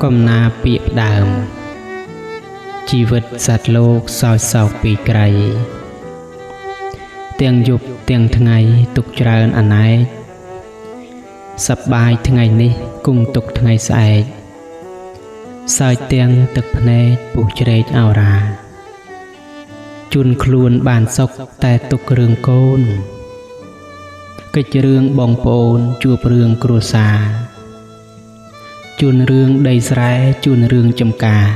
កំណាពាក្យផ្ដើមជីវិតសត្វលោកសោយសោកពីក្រៃទាំងយប់ទាំងថ្ងៃទុកច្រើនអណែកសប្បាយថ្ងៃនេះគង់ទុកថ្ងៃស្អែកសើចទាំងទឹកភ្នែកពុះជ្រែកអោរាជូនខ្លួនបានសុខតែទុករឿងកូនកិច្ចរឿងបងប្អូនជួបរឿងគ្រួសារជូនរឿងដីស្រែជូនរឿងចំការ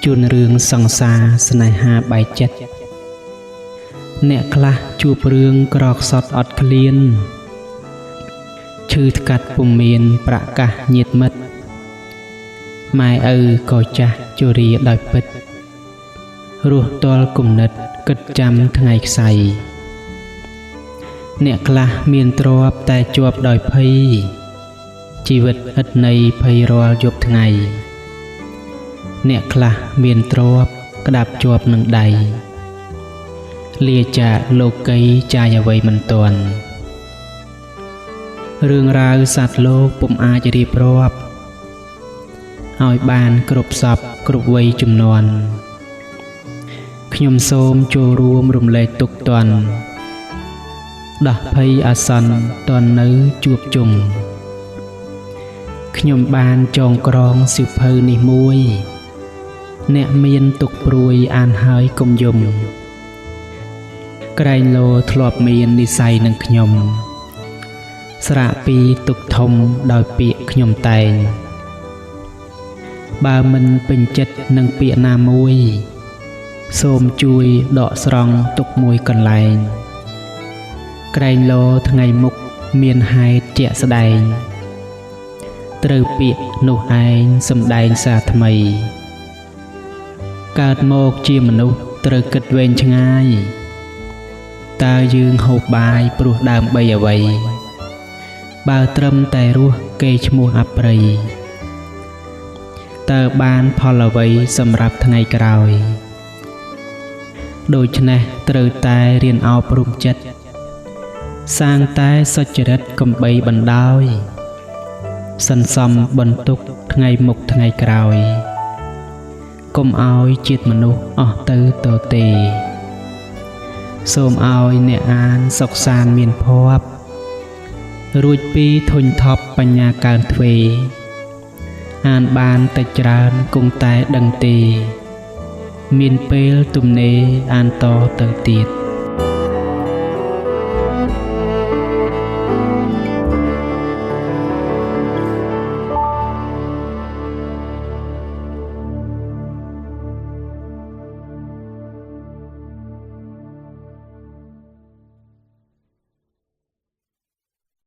ជូនរឿងសង្សារស្នេហាបែកចិត្តអ្នកខ្លះជួបរឿងក្រខ្សត់អត់ឃ្លានឈឺថ្កាត់ពុំមានប្រកាសញាតិមិត្តម៉ែឪក៏ចាស់ជរាដោយពិតរស់ទាល់គំនិតគិតចាំថ្ងៃខ្សែអ្នកខ្លះមានទ្រព្យតែជាប់ដោយភ័យជីវិតឥតន័យភ័យរាល់យប់ថ្ងៃអ្នកខ្លះមានទ្រព្យក្តាប់ជាប់នឹងដៃលាចាកលោកីចាយអ្វីមិនទាន់រឿងរ៉ាវសត្វលោកពុំអាចរៀបរាប់ឲ្យបានគ្រប់សពគ្រប់វ័យជំនាន់ខ្ញុំសូមចូលរួមរំលែកទុក្ខទន់ដោះភ័យអាសន្នតន់នៅជួបជុំខ្ញុំបានចងក្រងសៀវភៅនេះមួយអ្នកមានទុក្ខព្រួយអានហើយកុំយំក្រែងលោធ្លាប់មាននិស័យនឹងខ្ញុំស្រាកពីទុក្ខធំដោយពាក្យខ្ញុំតែងបើមិនពេញចិត្តនឹងពាក្យណាមួយសូមជួយដកស្រង់ទុកមួយកន្លែងក្រែងលោថ្ងៃមុខមានហេតុជាក់ស្ដែងត្រូវពាក្យនោះឯងសំដែងសារថ្មីកើតមកជាមនុស្សត្រូវគិតវែងឆ្ងាយតើយើងហូបបាយព្រោះដើមបីអ្វីបើត្រឹមតែរស់គេឈ្មោះអប្រិយតើបានផលអ្វីសម្រាប់ថ្ងៃក្រោយដូច្នេះត្រូវតែរៀនអប់រំចិត្តសាងតែសុចរិតកំបីបណ្ដោយសន្សំបន្ទុកថ្ងៃមុខថ្ងៃក្រោយកុំឲ្យជាតិមនុស្សអស់ទៅទទេសូមឲ្យអ្នកអានសុខសាន្តមានភ័ព្វរួចពីធុញថប់បញ្ញាកើនទ្វេអានបានតែច្រើនគង់តែដឹងទេមានពេលទំនេរអានតទៅទៀត។